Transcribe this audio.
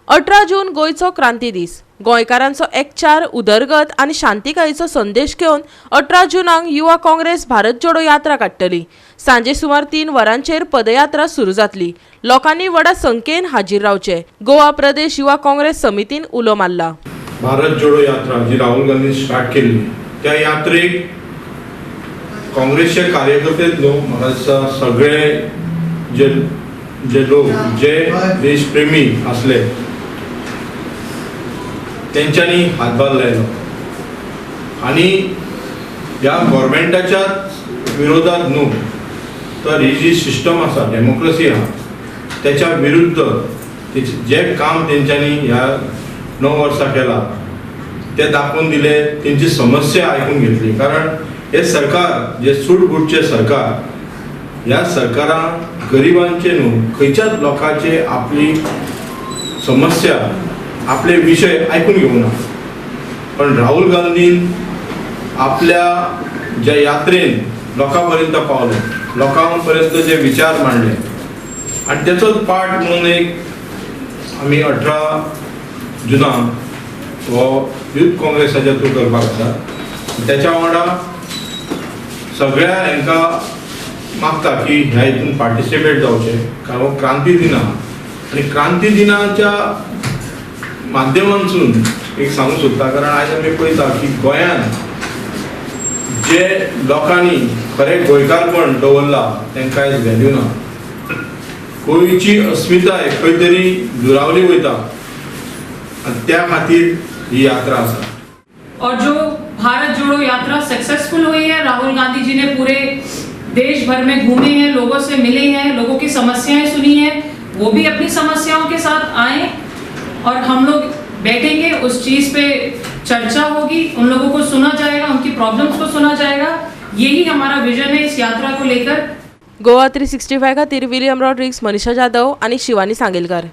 18 जून गोंयचो क्रांती दीस. गोंयकारांचो एकचार, उदरगत आनी शांतिकायेचो संदेश घेवन 18 जुनाक युवा काँग्रेस भारत जोडो यात्रा काडटली. सांजे सुमार 3 वरांचेर पदयात्रा सुरू जातली. लोकांनी व्हडा संख्येन हाजीर रावचे, गोवा प्रदेश युवा काँग्रेस समितीन उलो मारला. भारत जोडो यात्रा जी राहुल गांधीन स्टार्ट केल्ली, त्या यात्रेक काँग्रेसचे कार्यकर्तेच न्हू, म्हाका दिसता सगळे जे जे लोक जे देशप्रेमी आसले, तेंच्यांनी हातभार लायलो आनी ह्या गव्हर्मेंटाच्या विरोधात न्हू, तर ही जी सिस्टम आसा, डेमोक्रेसी आहा, त्याच्या विरुद्ध जे काम तेंच्यांनी ह्या 9 वर्सां केलां ते दाखोवन दिले, तेंची समस्या आयकून घेतली. कारण हे सरकार जे सूट बूटचे सरकार, ह्या सरकारान गरिबांचे न्हू, खंयच्याच लोकांचे आपली समस्या, आपले विशय आयकून घेवना. पण राहुल गांधीन आपल्या ज्या यात्रेन लोकां पर्यंत पावले, लोकां पर्यंत जे विचार मांडले आनी तेचोच पार्ट म्हणून एक आमी 18 जुनाक हो युथ काँग्रेसाच्या थ्रू करपाक आसा. त्याच्या वांगडा सगळ्या हांकां मागता की ह्या हितून पार्टिसिपेट जावचें, कारण हो क्रांती दिन आहा आनी क्रांती दिनाच्या माध्यमांतसून एक सांगूंक सोदता, कारण आयज आमी पळयता की गोंयान जे लोकांनी खरें गोंयकारपण दवरलां, तांकां आयज व्हॅल्यू ना. गोंयची अस्मिताय खंय तरी दुरावली वयता आनी त्या खातीर ही यात्रा आसा. और जो भारत जोड़ो यात्रा सक्सेसफुल हुई है, राहुल गांधी जी ने पूरे देश भर में घूमे हैं, लोगों से मिले हैं, लोगों की समस्याएं सुनी हैं. वो भी अपनी समस्याओं के साथ आए और हम लोग बैठेंगे, उस चीज़ पे चर्चा होगी, उन लोगों को सुना जाएगा, उनकी प्रॉब्लम्स को सुना जाएगा. यही हमारा विजन है इस यात्रा को लेकर. गोवा 365 खातीर विलियम रॉड्रिक्स, मनीषा जाधव आनी शिवानी सांगेलकर.